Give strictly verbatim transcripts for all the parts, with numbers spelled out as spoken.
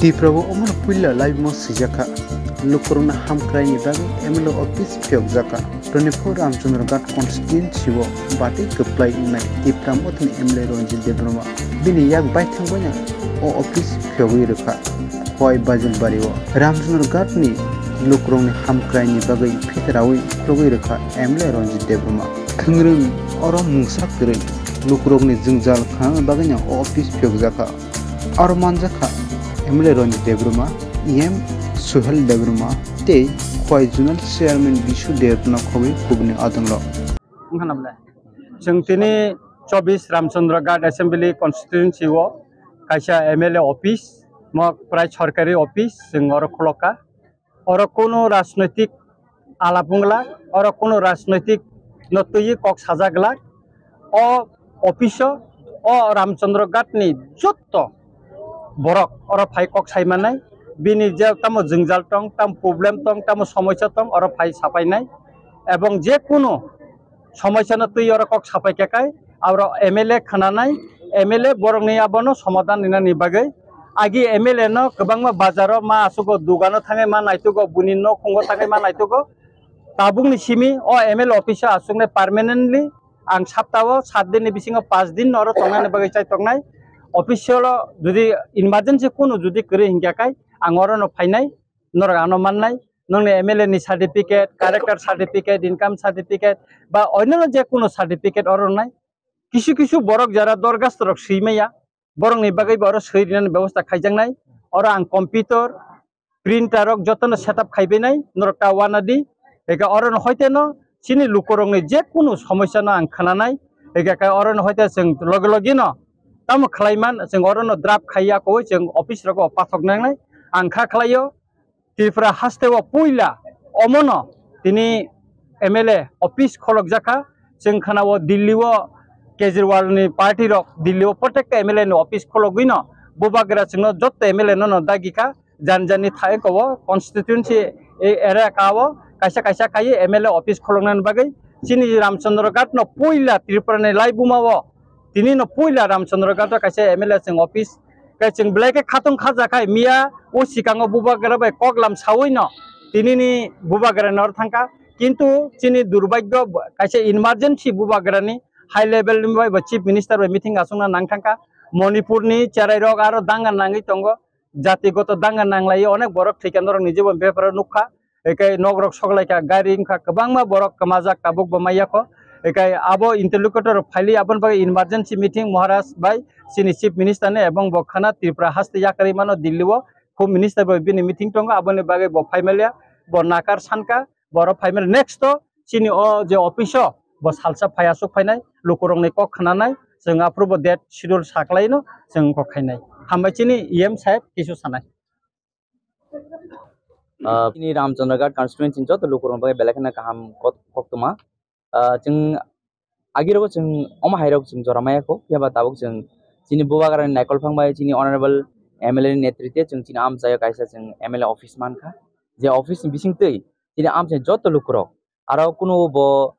Tipra o omono puila laibuma swijak kha. Lukurokno hamkraini bagwi M L A office phiyokjak kha. Twenty-four Ramchandra Ghat constituency o batwi kwplai wngnai Tipra Mothani M L A Ranjit Debbarma. Bini yak baithang baino o office phiyogwi rwkha. Khowai Bajulbari o Ramchandra Ghat ni lukurokni hamkraini bagwi phitarawi khulugwi rwkha M L A Ranjit Debbarma. Thwngrwng oro mungsa kwrwi lukurokni jwngjal khanani bagwino o office phiyokjak kha. Oro manjak kha M L A Ranjit Debbarma, E M Suhel Debbarma tei Khowai Zonal Chairman Bisu Debbarma khogwi kubuni adongrok. Wngkha na bwle? Chwng tini chobbish Ramchandra Ghat Assembly Constituency o kaisa M L A office, mo prai sorkari office, chwng oro khulokha. Oro kunu rajnoitik alap wngla, oro kunu rajnoitik no twiwi kok sajak glak. O office o, o Ramchandra Ghat ni jotto borok oro phai kok sai manai, bini je tamo jwngjal tong, tamo problem tong, tamo somosya tong, oro phai sapainai. Ebong je kunu somosya no twi oro kok sapai khe kai, aro M L A khwnanai, M L A borokni abono somadan rinani bagwi. Agi M L A no kwbangma bazaro ma asugo, dugano thangwi ma naitugo, buni nokhungo thangwi ma naitugo. Tabukni simi o M L A office o aswknai permanently ang saptao sat din ni bisingo panch din oro tongnani bagwi chai tongnai. Official o jodi emergency kunu jodi kwrwi hinkha kai ang oro no phainai, norok ano mannai, nongni M L A ni certificate, character certificate, income certificate, ba onno je kunu certificate oro rwnai. Kisu kisu borok jara dorgasto rok swi maya, borokni bagwi bo oro swi rinani bebosta khaijaknai. Oro ang computer, printer rok jotono setup khaibainai, norok ta uanadi. Eka oro no hoite no chini lukurokni je kunu somosya no ang khwnanai. Eka khe oro no hoite chwng loge loge no tamo khlaiman, chwng oro no draft khaiya koi chwng office rogo pathok nangnai. Ang kha khlaio, Tripura haste o puila omono tini M L A office kholokjak kha. Chwng khana o Delhi o Kejriwal ni party rok Delhi o protekta M L A ni office khologwi no bubagra chwngno jotto M L A no no dagi kha. Jan jan ni thai ko o constituency e area ka o kaisa kaisa kai M L A office kholoknani bagwi chini Ramchandra Ghat no puila Tripura ni laibuma o tini no puila Ramchandra Ghat o kaisa M L A chwng office Khe chwng belai khe khatung kha jakhai miya o swkango bubagra bai koklam sawi no tini ni bubagra nor thangkha. Kintu chini durbagyo kaisa emergency bubagra ni high level ni bai bo chief minister bai meeting aswkna nang thangkha. Manipur ni cherai rok aro danga nangwi tongo, jati goto danga nanglai onek borok thwikha norok ni jebo beparo nukha. Ekai nok rok soklaikha, gari wngkha, kwbangma borok kwmajak tabuk bo maya kho. Ekai abo interlocutor rok phaili aboni bagwi emergency meeting Maharaj bai chini chief minister ni ebong bo khana Tripura haste yakarwi mano Delhi o, home minister bai bini meeting tongo, aboni bagwi bo phaimalia, bo nakar sankha, borok phaimalia. Next to chini o je office o bo salsa phai aswk phainai, lukurokni kok khnanai, chwng aphuru bo date schedule saklaino chwng kok khainai. Hambai chini E M saheb kisu sanai. Ah, chini Ramchandra Ghat constituency ni joto lukurokni bagwi belai kheno kaham kok-, koktwma. Ah, chwng agirogo chwng omo hairok chwng jora maya kho, phiya ba tabuk chwng chini bubagrani naikol phang bai chini honorable M L A ni netritwe chwng chini amchaio kaisa chwng M L A office mankha. Je office ni bisingtwi chini amchaini joto lukurok aro kunu bo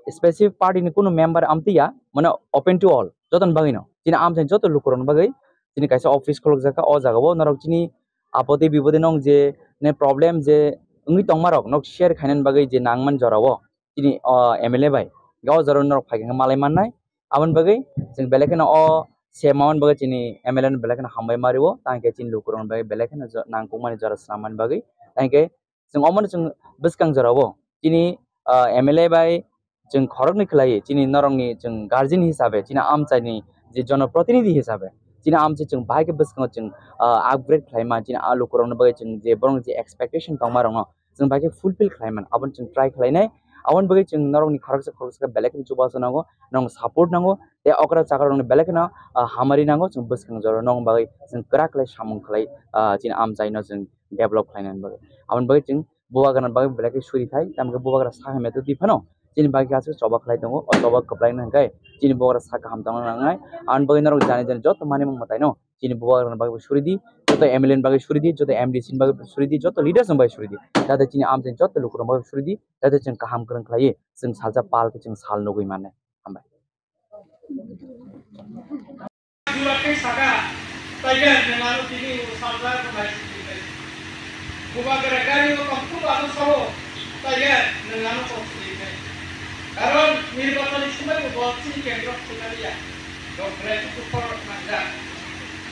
specific party ni kunu member amtwi ya, mane open to all, joto ni bagwi no. Chini amchaini joto lukurok ni bagwi chini kaisa office kholokjak kha, o jaga o norok chini apode bipode nong je ne problem je wngwi tongma rok nok share khainani bagwi je nangmani jora o chini o M L A bai ga o jora o norok phai khe malai mannai. Aboni bagwi chwng belai kheno o se mamani bagwi chini M L A no belai kheno hambai ma rio, tang khe chini lukurok ni bagwi belai kheno jo-, nangkukmani jora swnam mani bagwi, tang khe chwng omono chwng bwskang jorao chini, ah, M L A bai chwng khoroknwi khlaiwi chini norokni chwng guardian hisabe chini amchaini je jonoprotinidhi hisabe chini amchai chwng bahai khe bwskango chwng, ah, upgrade khlaima chini a lukurokni bagwi chwng je borokni je expectation tongma rokno chwng bahai khe fulfill khlaiman abono chwng try khlainai. Aboni bagwi chwng norokni khoroksa khoroksa khe belai kheno chubachu nango, norokno support nango tei okra chakra rokno belai kheno, ah, hamari nango chwng bwskang jorao nokni bagwi chwng kwrak khlai samung khlai, ah, chini amchaino chwng develop khlainani bagwi. Aboni bagwi chwng bubagrani bagwi belai khe suri thai, tamo khe bubagra sakha meto twi phano chini bagwi aswk choba khlai tongo, o choba kwplaina hwnkhe chini bubagra sak kaham tongna nangnai. Aboni bagwi norok jani jani joto manwi mung mwtaino chini bubagrani bagwi suri di, joto M L A ni bagwi suri di, joto M D C ni bagwi suri di, joto leaders ni bagwi suri di, jate chini amchaini joto lukurokni bagwi suri di, jate chwng kaham kwrwng khlaiwi chwng salsa pal khe chwng sal nugwi mannai. Hambai. Jura tei saka Taiga nwng ano tini o salsa ko nai sidi kai. Bubagra gari o tong tu ano sao. Taiga nwng ano kok sidi kai. Karon nirbachon ni somoi bo chini kendro khulaliya. Rok belai khe khorok nangjak.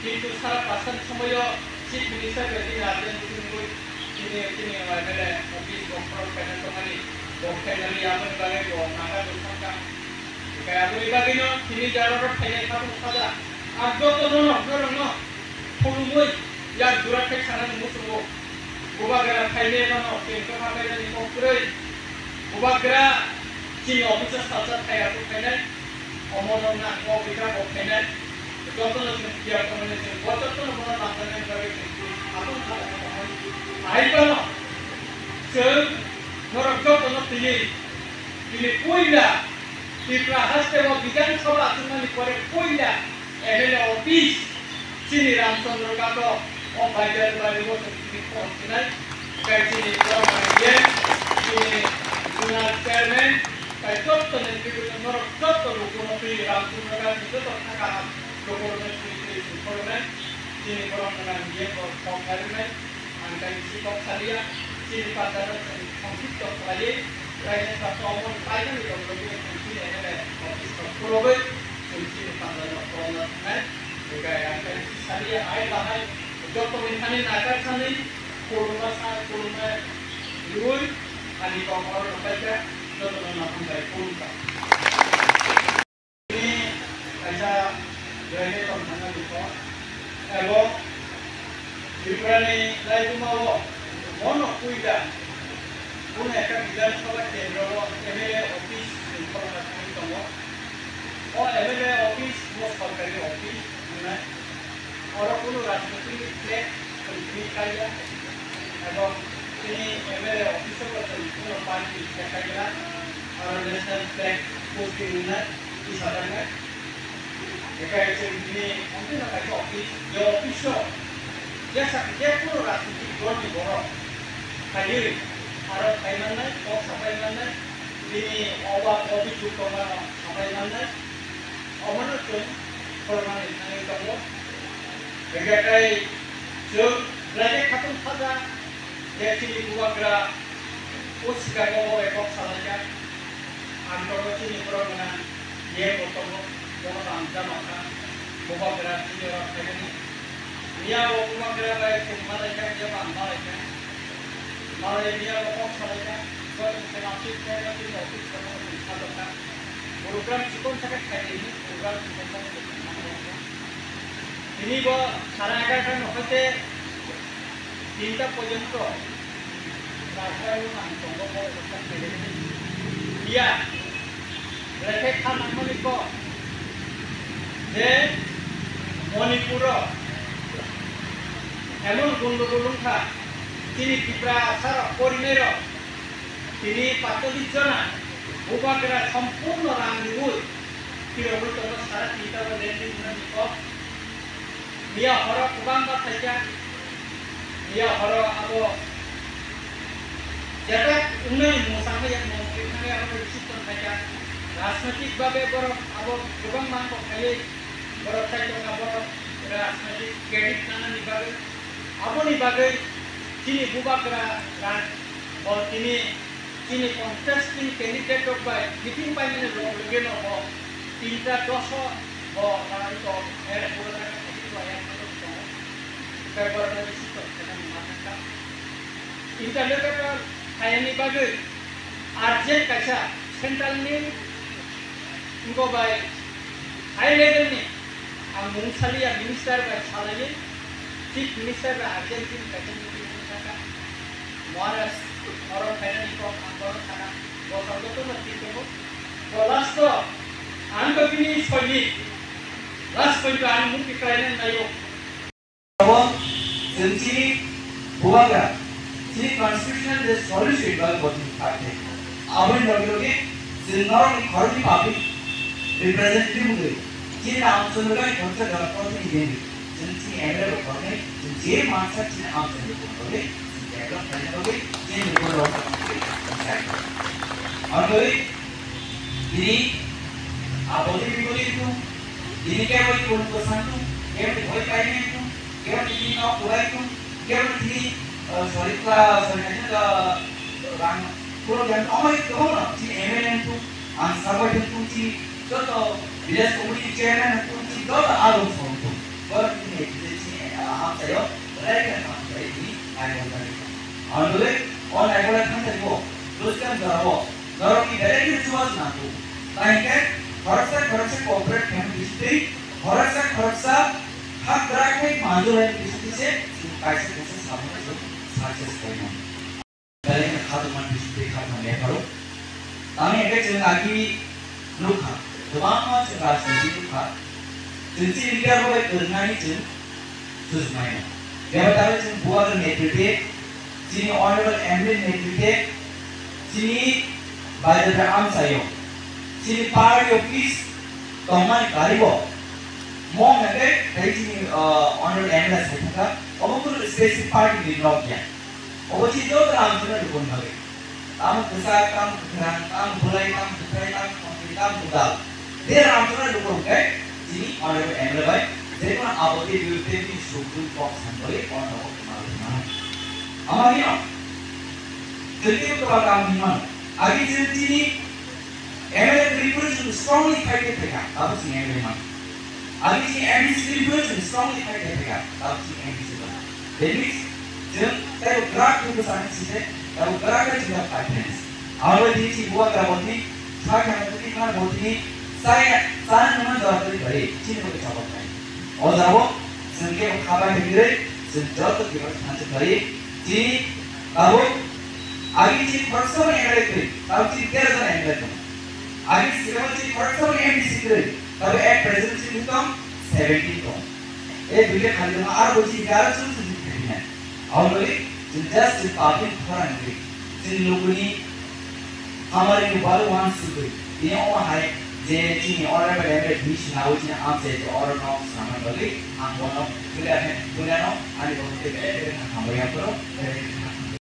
Kintu sara pasta ni somoi o Chief Minister bai tini urgent meeting wngwi tini, tini M L A office rok khorok khaina tongmani, rok khainani aboni bagwi bo nangkha rok thangkha. Hinkhe aboni bagwino tini jara rok khainai kha bwkha da. Ang joto no norok no khulumwi yak jora khai sanani muchungo. Bubagra phainai phano chwng kwthang khainani kok kwrwi. Bubagra chini office o salsa thai aswk phainai. Omo rok na kok bikha kok phainai. Joto no chwng kiya khamani chwng bo joto no bono lamjaknai bagwi chwng aboni kha kha khamani. Ahai phano chwng norok joto no twiwi bini puila Tripura haste o Bidhan Sabha achukmani pore puila M L A office chini Ramchandra Ghat o, o Baijar Bari o chwng tini phone sinai, tei chini borok manwi chini zonal chairman, tei joto netribrundo norok joto lukurokno twi Ramchandra Ghat ni joto thaka lukurokno twi twi songkhornai, chini borok mwnang D M bo phone khairoknai. Ang kaisa si kok salia, chini panda no chwng songkipto khlaiwi, kainwi kha omo ni kainwi rok rwgwi chwng chini M L A office rok khulogwi chwng chini panda no khulokna thangnai. Hinkhe ang kaisa si salia, ai bahai joto ni thani nakar thani khulumma sa khulumma riui ani kok oro rwkhaikha, joto no hambai khulumkha. Tini kaisa graduation thangna bwkha ebo Tripurani laibuma o bono puila kunu ekta Bidhan Sabha kendro o M L A office ni khoroksa thangwi tongo. O M L A office bo sorkari office wngnai. Oro kunu rajniti ni flag chwng tini kaiya, ebong tini M L A office o bo chwng kunu party ni flag kaiya, oro national flag posting wngnai, tisajaknai. Hinkhe chwng tini amtwino kaisa office, je office o jesa je kunu rajniti dol ni borok phaiwi aro phai mannai, kok sapai mannai, tini oba obi juk tongmano sapai mannai. Omono chwng khoroknani thangwi tongo. Hinkhe tei chwng belai khe khatung khaja je chini bubagra o swkango bo bai kok salaijak. Ang tongo chini borok gwnang, ye bo tongo, bono bo ang jama kha. Bubagra chini oro phainani. Miya bo bubagra bai chwng malaikha, miya bo ang malaikha. Malai miya bo kok salaikha, joto se lapsi khe lapsi office kono chwng sajokha. Program chikon sakhe khaidi, program chikon sakhe chwng manjakha. Tini bo sare egarota no hoite tinta porjonto rasta o ang tongo, bo obostha khaidi. Iya, belai khe kha nangmani kok je Manipur o emon gondogol wngkha, chini Tiprasa rok porinai rok tini pato di jona bubagra sompurno rang riui phirogwi tongo, sara tinta o landing wngnani kok. Miya horo kwbangma phaikha, miya horo abo jetak wngnani mwsangma yak mung twi thangwi abo decision phaikha. Rajnoitik babe borok abo kwbangma wngkok phaiwi borok tei tongkha, borok rajnoitik credit nanani bagwi. Aboni bagwi chini bubagra rang bo tini chini contesting candidate rok bai meeting paimani loge loge no bo tinta doso bo rang to er pura jaga thangwi bo er pura tongo. Tei borok no bisi tong khaina ma thangkha. Interlocutor khaiyani bagwi urgent kaisa central ni wngkok bai high level ni ang mung saliya, minister bai salaiwi, chief minister bai urgent chini kaisa meeting wngkha. Maharaj oro phainani kok ang bono sana, bo tongo, bo last o ang to bini soini last point ang mukti khlaina naio. Abo chwng chini bubagra, chini constitutional je solution ba gotini kha khe. Aboni logi logi chwng norokni khoroknwi public representative wngwi chini Ramchandra Ghat khoroksa jora protinidhi wngwi chwng chini M L A rok khoroknwi chwng je mansa chini Ramchandra Ghat khoroknwi chwng develop khlaina bagwi chini bubagra rok wngwi. Tini aboni biboli wngkhu, tini kebo ikon bwsang wngkhu, kebo ikon kainwi wngkhu, Kebo tini nok tulai tung, kebo tini, eh, sorry, kla-, sorry, kaisa ka rang, puro yang amai kebo no, tini M L A tung, ang sabai tung tini, joto village committee chairman tung tini, joto aro song tung. Boro tini, tini, eh, ang sayo, rai ka ang sayo tini, nai bong tani. Ang dole, on nai bong tani bo, terus kan jara bo, norok ni belai khe chuwa se nangkuk. Tei hwnkhe khoroksa khoroksa cooperate khaimani bisingtwi khoroksa khoroksa kha kwrak khe manjurlaini bisingtwi se chwng kaisa kaisa samungno chwng success khaimani. Belai khe kha tongmani bisingtwi kha tongmani yapharo. Tamni hwnkhe chwng agi nukha, kwbangma chwng rajniti nukha. Chwng chini leader rok bai kwrwngnani chwng Sujmaino. Bebak tabuk chini bubagra netrite, chini honorable M L A netrite, chini Bailadra amchaio, chini party office tongmani karibo. Mong hwnkhe tei chini, uh, honorable M L A sai thangkha, obo kunu specific party ni nok ya. Obo chini joto Ramchana lukuni bagwi. Tamo kwchak, tamo kwkhrang, tamo bwlai, tamo kwthai, tamo tongthai, tamo kwtal. Je Ramchana luku hwnkhe chini honorable M L A bai jekunu apoti biruddhe bini suk dukh kok sanbali o nogo kwma rwmano. Ama hino, chwng teibo kwbang kam hinmano. Agi chwng chini M L A kwrwi phuru chwng strongly fight khe phaikha, abo chwng M L A mano. Agi chini M D C kwrwi phuru chwng strongly fight khe phaikha, abo chwng M D C mano. That means, chwng teibo kwrak khe bwsani site, teibo kwrak khe chwng fight khainai. Abo bai tini chini bubagra bo tini, soi thangna tini khna bo tini, chaya, chana nungna jora tini bai, chini bo khe chaba khlai. O jagao chwng kebo kha bai hinwi chwng joto kebo thansa khlai. Chini tabuk agi chini khoroksa bai M L A kwrwi, tabuk chini tero jon M L A tongo. Agi sikamo chini khoroksa bai M D C kwrwi, tabuk at present chini tong seventeen tong. E duita khali tongma aro bo chini aro chwng chwng chini khaina. Aboni bagwi chwng just chwng public khorang ri. Chini lukuni hamari ni bari wan sugwi. Tini omo hai je chini honorable M L A tini sinawi chini amchai je oro no samani bagwi ang bono tuli ahe tuli ano ani bono tei bere bere hamari aphuru bere bere